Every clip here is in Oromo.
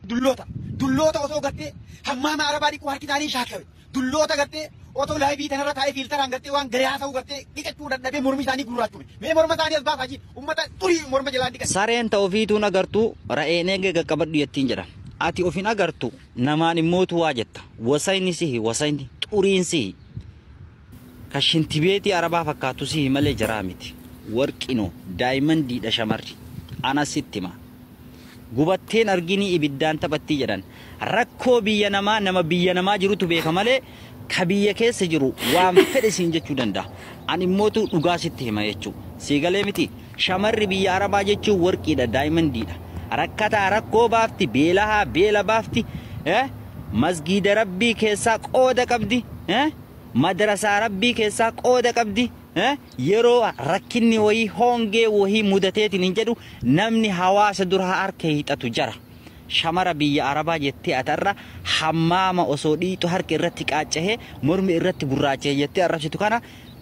Dulloota. Dulloota osoo gartee hammaama arabaa dhiquu harki isaanii shaakawe. Dulloota gartee otoo live tanarra taa'ee filteraan gartee waan garee haasa'u gartee dhiqachuu dadhabee mormi isaanii gurraachume. Mee morma isaanii as baasaa jiru. Uummata xurii morma jalaan dhiqan. Sareen ta'u ofiituun agartuu ra'een eegee qaqqabadhu jettiin jedha. Ati of hin agartu, namaan immootu waa jetta. Wasayni sihi, wasayni xuriin sihi. Ka shintibeetii arabaa fakkaatu sihi malee jaraa miti. Warqinoo diamondiidha shamarri. Ana sitti hima. Gubatteen arginii ibiddaan taphattii jedhan. Rakkoo biyya namaa nama biyya namaa jirutu beeka malee ka biyya keessa jiru waan fedhe siin jechuu danda'a. Ani immootu dhugaa sitti hima jechuudha. Sii galee miti, shamarri biyya arabaa jechuun warqiidha, diamondiidha. Rakkataa rakkoo baafti, beelahaa beela baafti, masgiida rabbii keessaa qooda qabdi, madrasaa rabbii keessaa qooda qabdi. Yeroo rakkinni wayii, hongee wayii mudateetiin hin jedhu, namni hawaasa dura harka hiixatu jara. Shamara biyya arabaa jettee atarra hammaama osoo dhiixu harka irratti qaaccahee mormi irratti gurraachahee jettee arrabsitu kana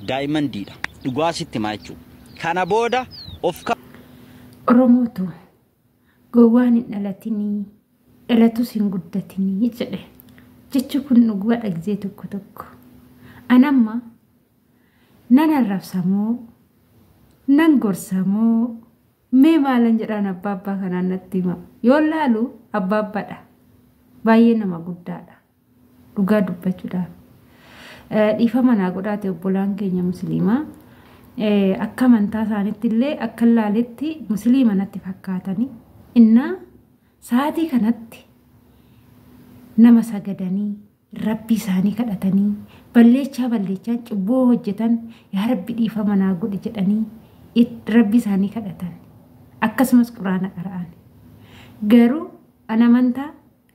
diamondiidha. Dhugaa sitti himaa jechuudha. Kana booda of Oromootu gowwaan hin dhalatinii, dhalatus hin guddatinii jedhe. Jechi kun dhugaa dhagzee tokko tokko. Anamma nan arrabsamoo, nan gorsamoo, mee maalan jedhaan abbaa abbaa kanaan natti hima. Yoo laalu abbaa abbaadha. Baay'ee nama guddaadha. Dhugaa dubbachuudhaaf. Dhiifama naa godhaate obbolaan keenya musliimaa. Akka amantaa isaaniitti illee akka laaletti musliima natti fakkaatanii. Innaa sa'aatii kanatti nama sagadanii rabbi isaanii kadhatanii balleechaa balleechaan cubbuu hojjetan yaa rabbi dhiifama naa godhi jedhanii rabbi isaanii kadhatan. Akkasumas quraana qara'an. Garuu an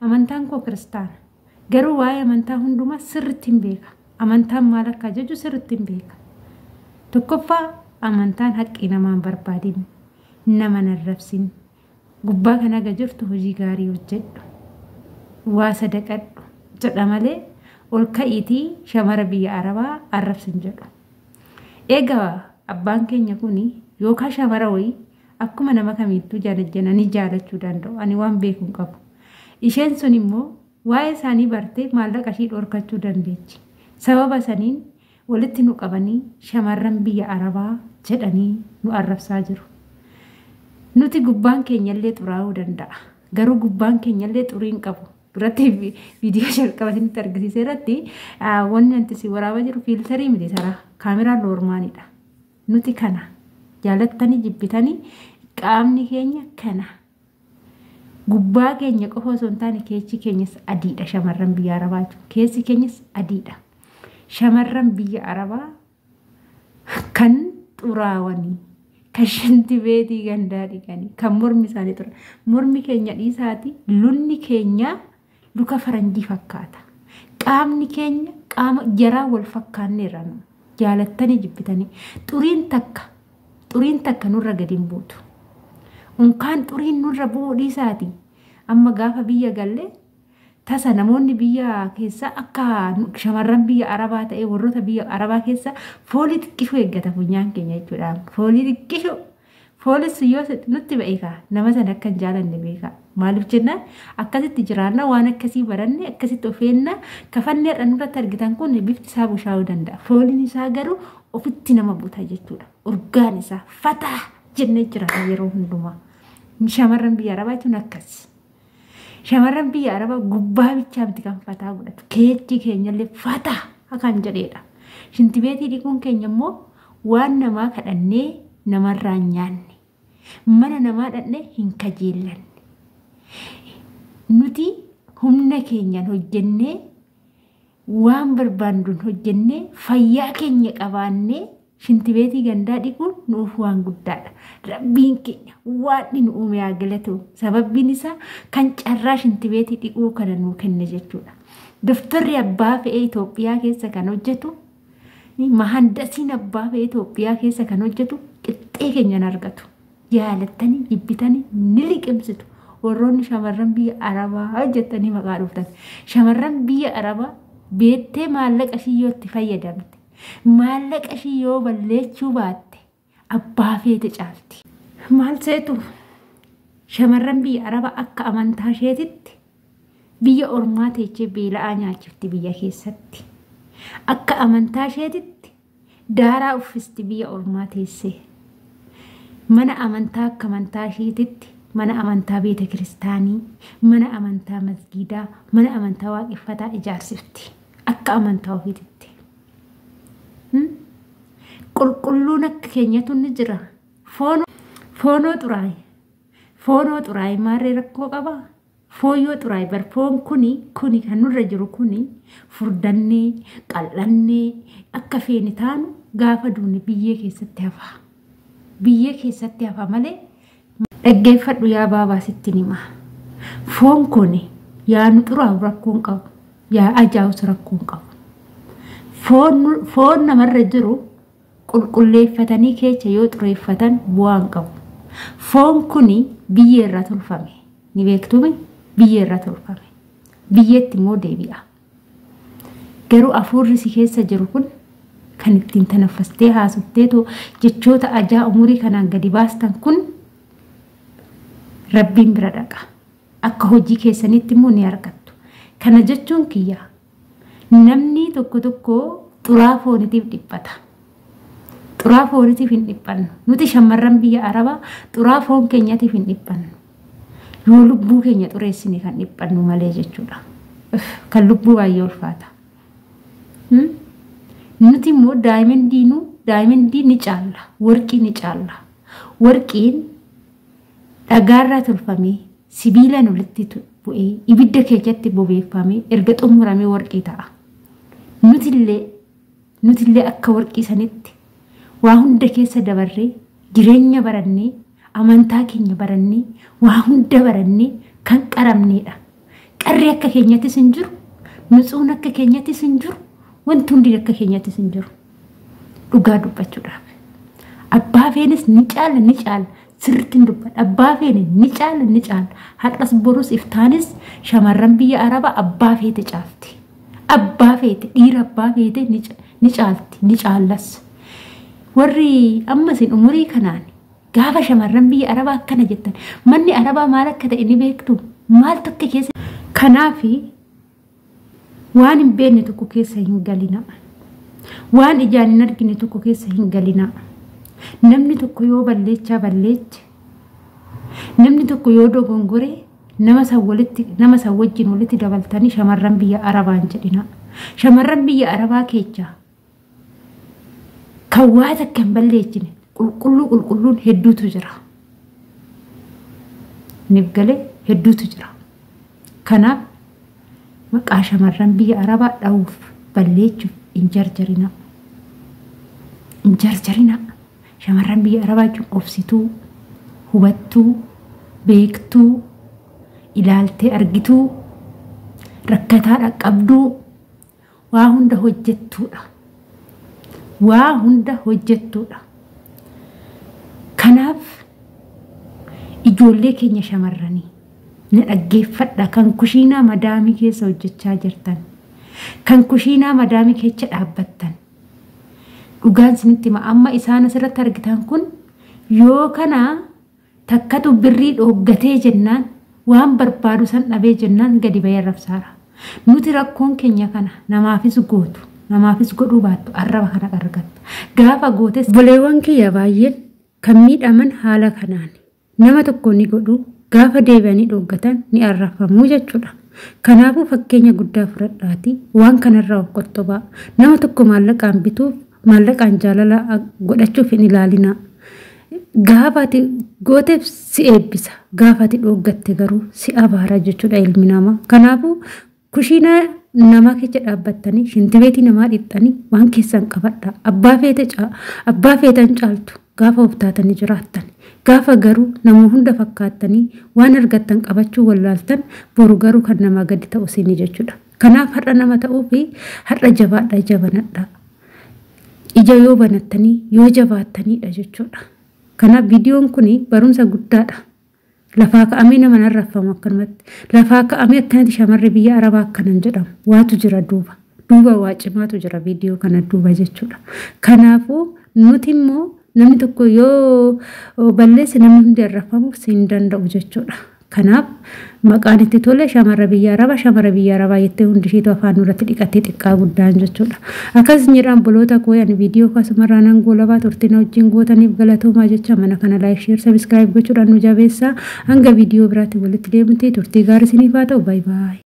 amantaan koo kiristaana. Garuu waa'ee amantaa hundumaa sirriitti hin beeka. Amantaan maal akka ajaju sirriitti hin beeka. Tokkoffaa, amantaan haqqii namaa hin barbaadin, nama hin arrabsin, gubbaa kana aga jirtu hojii gaarii hojjedhu, waa sadaqadhu jedha malee ol ka'iitii shamara biyya arabaa arrabsin jedhu. Egaa abbaan keenya kuni yookaan shamara wayii akkuma nama kamiittuu jaalajjananii jaalachuu danda'u. Ani waan beeku hin qabu. Isheen sun immoo waa'ee isaanii bartee maallaqa ishii dhorkachuu dandeechi. Sababa saniin walitti nu qabanii shamarran biyya arabaa jedhanii nu arrabsaa jiru. Nuti gubbaan keenyallee xuraa'uu danda'a. Garuu gubbaan keenyallee xurii hin qabu. Duratti viidiyoo jalqaba isinitti argisiise irratti wanni wanti si waraabaa jiru filterii miti, taraa kaameraa normalidha. Nuti kana jaalattanii jibbitanii qaamni keenya kana. Gubbaa keenya qofa osoo hin taane keessi keenyas adiidha shamarran biyya arabaa jechuudha. Keessi keenyas adiidha. Shamarran biyya arabaa kan xuraawanii, kan shintibeetii gandaa dhiqanii, kan mormi isaanii xura. Mormi keenya dhiisaati, lunni keenya luka faranjii fakkaata. Qaamni keenya qaama jaraa wal fakkaanneerra nu. Jaalattanii jibbitanii xuriin takka nurra gadi hin buutu. Unkaan xuriin nurra bu'uu dhiisaati. Amma gaafa biyya galle tasa namoonni biyya keessa akka shamarran biyya arabaa ta'e, warroota biyya arabaa keessa foolii xiqqishuu eeggata funyaan keenya jechuudha. Foolii xiqqishuu. Foolis yoo nutti ba'e kaa nama sana akka hin jaalanne beeka. Maaliif jennaan, akkasitti jiraanna, waan akkasii baranne, akkasitti ofeenna. Kafanni har'a nurratti argitan kun bifti isaa bushaa'uu danda'a. Fooliin isaa garuu ofitti nama buta jechuudha. Urgaan isaa fataa jennee jiraata yeroo hundumaa. Shamarran biyya arabaa jechuun akkas. Shamarran biyya arabaa gubbaa bichaa miti kan fataa godhatu. Keechi keenyallee fataa kan jedheedha. Shintibeetii dhiquun keenya immoo waan namaa kadhannee namarraa nyaanne. Mana namaa dhaqnee hin kajeellanne. Nuti humna keenyaan hojjennee, waan barbaanduun hojjennee, fayyaa keenya qabaannee shintibeetii gandaa dhiquun nuuf waan guddaadha. Rabbiin keenya waan nu uume haa galatu. Sababbiin isaa kan carraa shintibeetii dhiquu kana nuu kenne jechuudha. Doftorri abbaa fe'ee Itoophiyaa keessa kan hojjetu, mahandasiin abbaa fe'ee Itoophiyaa keessa kan hojjetu qixxee keenyan argatu. Jaalattanii jibbitanii ni liqimsitu. Warroonni shamarran biyya arabaa jettanii maqaa dhuftan. Shamarran biyya arabaa beettee maallaqa ishii yoo itti fayyadamte, maallaqa ishii yoo balleechuu baatte, abbaa feete caalti. Maal seetu, shamarran biyya arabaa akka amantaa isheetitti Biyya ormaa teechee beela'aa nyaachifti biyya keessatti. Akka amantaa isheetitti daaraa uffisti biyya ormaa teessee. Mana amantaa akka amantaa isheetitti mana amantaa beeta kiristaanii, mana amantaa masgiidaa, mana amantaa waaqeffataa ijaarsifti. Akka amantaa ofiititti. Qulqulluun akka keenyatu ni jira. Foonoo xuraa'e. Foonoo xuraa'e maarree rakkoo qabaa? Fooyyoo xuraa'e bar foon kuni kan nurra jiru kuni furdannee qal'annee akka feene taanu gaafa duune biyyee keessatti hafa. Biyyee keessatti hafa malee dhaggeeffadhu yaa baabaa sitti hima. Foon kuni yaa nu xuraa'u rakkoo hin qabu. Yaa ajaa'us rakkoo hin qabu. Foon namarra jiru qulqulleeffatanii keessa yoo xureeffatan bu'aa hin qabu. Foon kuni biyyee irraa tolfame. Ni beektuumi? Biyyee irraa tolfame. Biyyeetti immoo deebi'a. Garuu hafuurri si keessa jiru kun kan ittiin tanaffastee haasofteetoo jechoota ajaa umurii kanaan gadi baastan kun Rabbiin bira dhaqa. Akka hojii keessanitti immoo ni argattu. Kana jechuun kiyya namni tokko tokko xuraa foonitiif dhiphata. Xuraa foonitiif hin dhiphannu. Nuti shamarran biyya Arabaa xuraa foon keenyatiif hin dhiphannu. Yoo lubbuu keenya xureessine kan dhiphannu malee jechuudha. Kan lubbuu baay'ee ulfaata. Nuti immoo daayimandii ni caalla. Warqii ni caalla. Warqiin dhagaarraa tolfamee sibiilaan walitti bu'ee ibidda keessatti bobeeffamee erga xumuramee warqii ta'a. Nutillee akka warqii sanitti waa hunda keessa dabarree jireenya barannee amantaa keenya barannee waa hunda barannee kan qaramneedha. Qarri akka keenyattis hin jiru, nutsuun akka keenyattis hin jiru, wanti hundi akka keenyattis hin jiru. Dhugaa dubbachuudhaaf. Abbaa feenis ni caala ni caala. Sirriitti hin dubbadha. Abbaa feene ni caala ni caala. Har'as borus iftaanis shamarran biyya Arabaa abbaa feete caalti. Abbaa feete dhiira abbaa feete ni caalti ni caallas. Warri amma isin umurii kanaan gaafa shamarran biyya Arabaa akkana jettan manni Arabaa maal akka ta'e ni beektu maal tokko keessa. Kanaafi waan hin beekne tokko keessa hin galina. Waan ijaan hin argine tokko keessa hin galina. Namni tokko yoo balleechaa balleeche, namni tokko yoo dogongore nama san wajjin walitti dabaltanii shamarran biyya Arabaa hin jedhina. Shamarran biyya Arabaa keessa kan waa takka hin balleechine qulqulluun hedduutu jira. Nif galee hedduutu jira. Kanaaf maqaa shamarran biyya Arabaa dha'uuf balleechuuf hin jarjarina. Hin jarjarina. Shamarran biyya Arabaa jechuun obsituu, hubattuu, beektuu, ilaaltee argituu, rakkataa dhaqqabduu, waa hunda hojjettuudha. Waa hunda hojjettuudha. Kanaaf ijoollee keenya shamarranii na dhaggeeffadha kan kushiinaa madaamii keessa hojjechaa jirtan, kan kushiinaa madaamii keessa dhaabbattan. Dhugaan isinitti hima amma isaan asirratti argitan kun yoo kana takkatu birrii dhooggatee jennaan waan barbaadu san dhabee jennaan gadi bahee arrabsaara. Nuti rakkoon keenya kana namaafis gootu namaafis godhuu baattu arraba kana argatta. Gaafa gootes boleewwan kiyya baay'een kan miidhaman haala kanaan nama tokko ni godhu gaafa deebi'anii dhooggatan ni arrafamuu jechuudha. Kanaafuu fakkeenya guddaa fudhadhaati waan kanarraa of qottobaa. Nama tokko maallaqaan bituuf maallaqaan jaalala godhachuuf hin ilaalina. Gaafa ati gooteef si eebbisa. Gaafa ati dhooggatte garuu si abaara jechuudha ilmi namaa. Kanaafuu kushiinaa namaa keessa dhaabbattanii shintibeetii namaa dhiqxanii waan keessan qabadha. Abbaa feetan caaltu gaafa of taatanii jiraattan. Gaafa garuu nama hunda fakkaattanii waan argattan qabachuu wallaaltan boru garuu kan namaa gadi ta'u isinii jechuudha. Kanaaf har'a nama ta'uu fi har'a jabaadha jabanadha. Ija yoo banattanii yoo jabaattaniidha jechuudha. Kanaaf viidiyoon kun barumsa guddaadha. Lafaa ka'amee nama narraffamu akkanumatti. Lafaa ka'amee akkanatti shamarri biyya Arabaa akkanan jedhamu. Waatu jira duuba. Duuba waa cimaatu jira viidiyoo kana duuba jechuudha. Kanaafuu nuti immoo namni tokko yoo balleesse namni hundi arrafamuuf hin danda'u jechuudha. Kanaaf maqaan itti tole shamarra biyya arabaa shamarra biyya arabaa jettee hundi isheetu afaan nurratti dhiqattee xiqqaa guddaan jechuudha. Akkas jedhaan boloota koo ani viidiyoo kasumarraa nan goolabaa turtina wajjin gootaniif galatoomaa jecha mana kana like share subscribe gochuudhaan nu jabeessaa hanga viidiyoo biraatti walitti deemtee turtii gaarii isiniif haa ta'u baay'ee baay'ee.